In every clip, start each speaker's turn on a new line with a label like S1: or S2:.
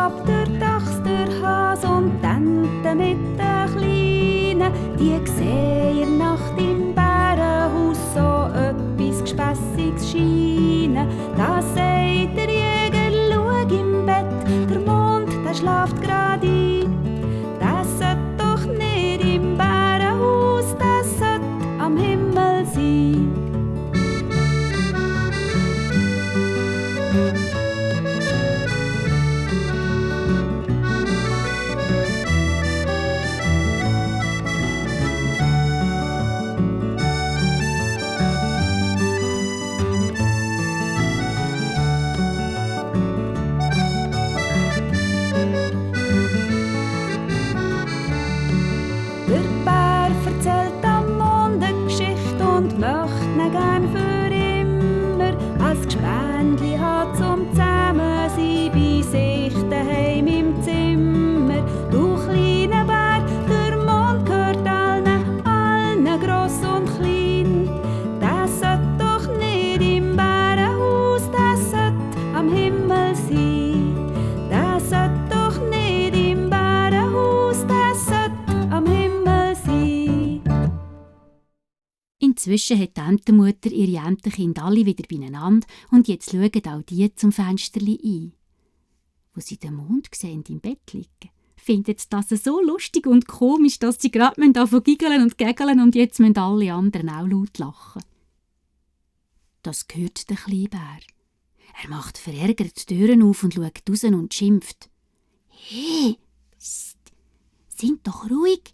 S1: Rab, der Dachs, der Has und die Ente mit den Kleinen, die sehen in der Nacht im Bärenhaus so etwas Gespässiges scheinen. Da sagt der Jäger, schau im Bett, der Mond, der schlaft grad ein. Das sollte doch nicht im Bärenhaus, das sollte am Himmel sein. Der Bär erzählt am Mond eine Geschichte und möchte ihn gern für immer als Gespendli hat zum Zusammensein bei sich daheim im Zimmer. Du kleiner Bär, der Mond gehört allen gross und klein. Das sollte doch nicht im Bärenhaus, das sollte am Himmel sein. Das sollte doch nicht im Bärenhaus, das sollte am Himmel sein.
S2: Inzwischen hat die Entenmutter ihre Entenkinder alle wieder beieinander und jetzt schauen auch die zum Fensterli ein. Wo sie den Mond sehen im Bett liegen, finden sie das so lustig und komisch, dass sie gerade anfangen giggeln und gägeln und jetzt müssen alle anderen auch laut lachen. Das hört der kleine Bär. Er macht verärgert die Türen auf und schaut raus und schimpft. «Hey, psst, sind doch ruhig!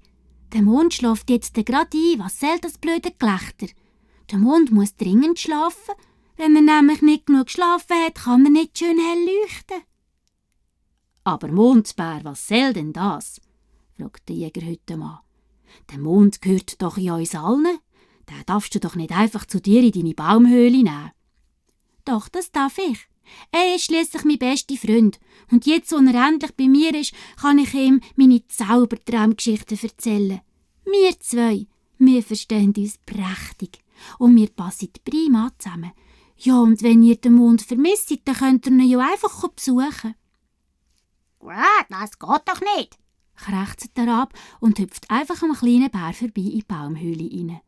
S2: Der Mond schläft jetzt gerade ein. Was soll das blöde Gelächter? Der Mond muss dringend schlafen. Wenn er nämlich nicht genug geschlafen hat, kann er nicht schön hell leuchten.» «Aber Mondbär, was soll denn das?» fragt der Jäger heute Mann. «Der Mond gehört doch in uns allen. Den darfst du doch nicht einfach zu dir in deine Baumhöhle nehmen.» «Doch, das darf ich. Er ist schliesslich mein bester Freund. Und jetzt, wo er endlich bei mir ist, kann ich ihm meine Zaubertraumgeschichten erzählen. Wir zwei, wir verstehen uns prächtig. Und wir passen prima zusammen. Ja, und wenn ihr den Mond vermisst, dann könnt ihr ihn ja einfach besuchen.»
S3: «Das geht doch nicht!»
S2: krächzt er ab und hüpft einfach am kleinen Bär vorbei in die Baumhöhle rein.